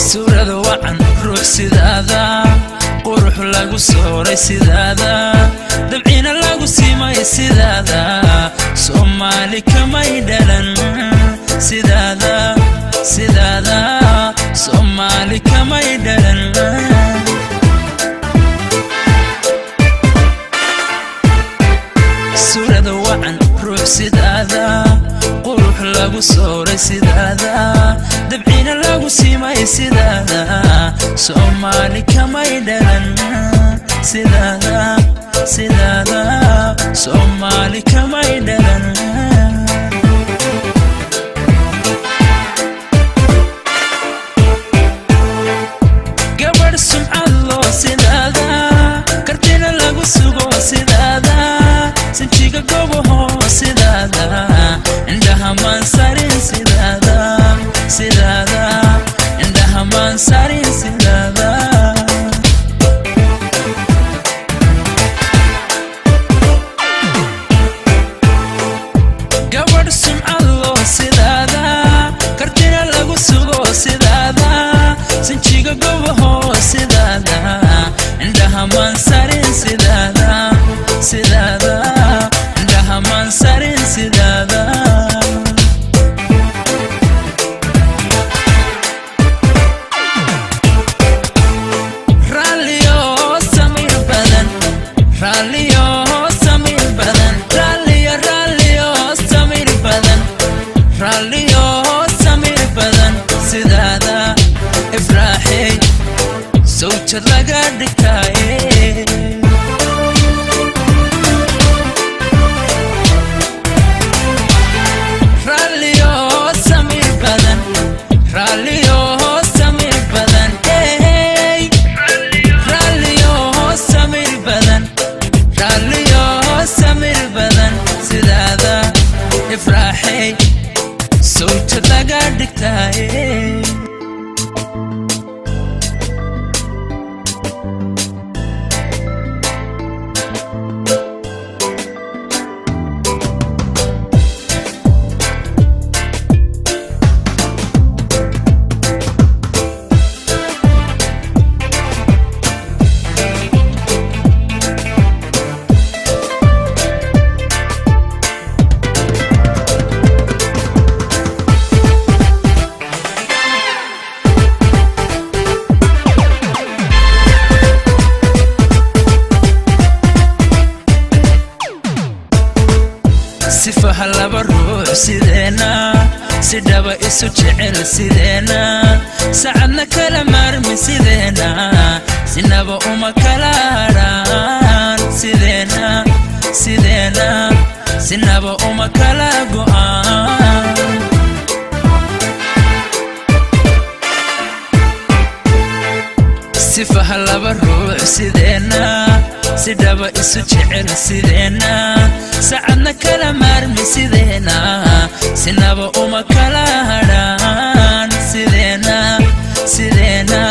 Suurada wacan, ruux sidaada, qurux lagu sooray sidaada, dabcina lagu simay sidaada, Soomaali kamay dhalan sidaada, sidaada Soomaali kamay dhalan. Suurada wacan, ruux sidaada, qurux lagu sooray sidaada, dabcina lagu simay sidaada, Soomaali kamay dhalan sidaada, sidaada Soomaali kamay dhalan. Gabadh sumcad loo sidaada, kartina lagu sugo sidaada, sinjiga gobaho sidaada, indhaha maansarin sidaada, sidaada indhaha maansarin sidaada. Gabadh sumcad loo sidaada, kartina lagu sugo sidaada, sinjiga gobaho sidaada, indhaha maansarin sidaada, sidaada indhaha maansarin sidaada. Raalliyo samir badan, raalliyo samir badan, raalliyo, raalliyo samir badan, raalliyo samir badan sidaada, ifraaxey sawjad laga dhigtaaye. Raalliyo samir badan, raalliyo samir badan, hey, raalliyo samir badan, raalliyo samir badan sidaada, ifraaxey sawjad laga dhigtaaye. Sifaha laba ruux sideena, si dhaba isu jecel sideena, sacadna kala maarmi sideena, sinaba uma kala hadhaan sideena, sideena sinaba uma kala go'aan. Sifaha laba ruux sideena, si dhaba isu jecel sideena, sacadna kala maarmi sideena, sinaba uma kala hadhaan sideena, sideena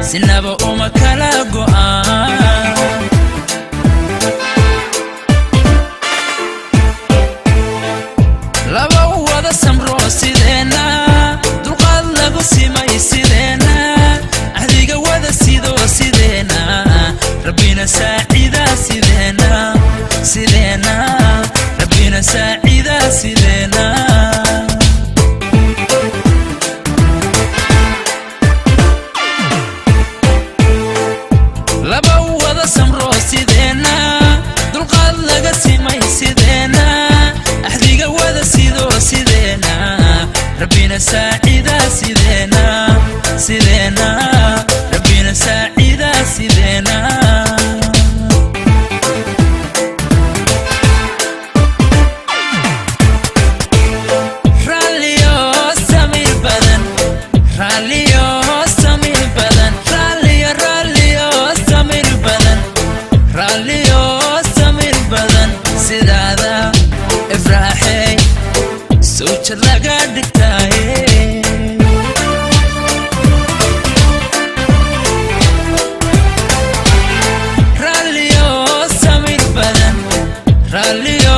sinaba uma kala go'aan. Laba wada samro sideena, dulqaad lagu simay sideena, ahdiga wada sido sideena, rabbina saacida sideena, sideena rabbina saacida sideena. Laba wada samro sideena, dulqaad laga simay sideena, axdiga wada sido sideena, rabbina saacida sideena, sideena rabbina saacida sideena. Raalliyo samir badan, raalliyo samir badan, raalliyo, raalliyo samir badan, raalliyo samir badan sidaada, ifraaxey sawjad laga dhigtaaye. Raalliyo samir badan, raalliyo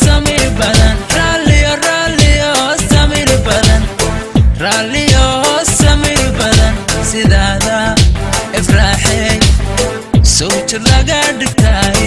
samir badan, raalliyo, raalliyo samir badan, raalliyo samir badan Sidaada, Ifraaxey, sawjad laga dhigtaaye.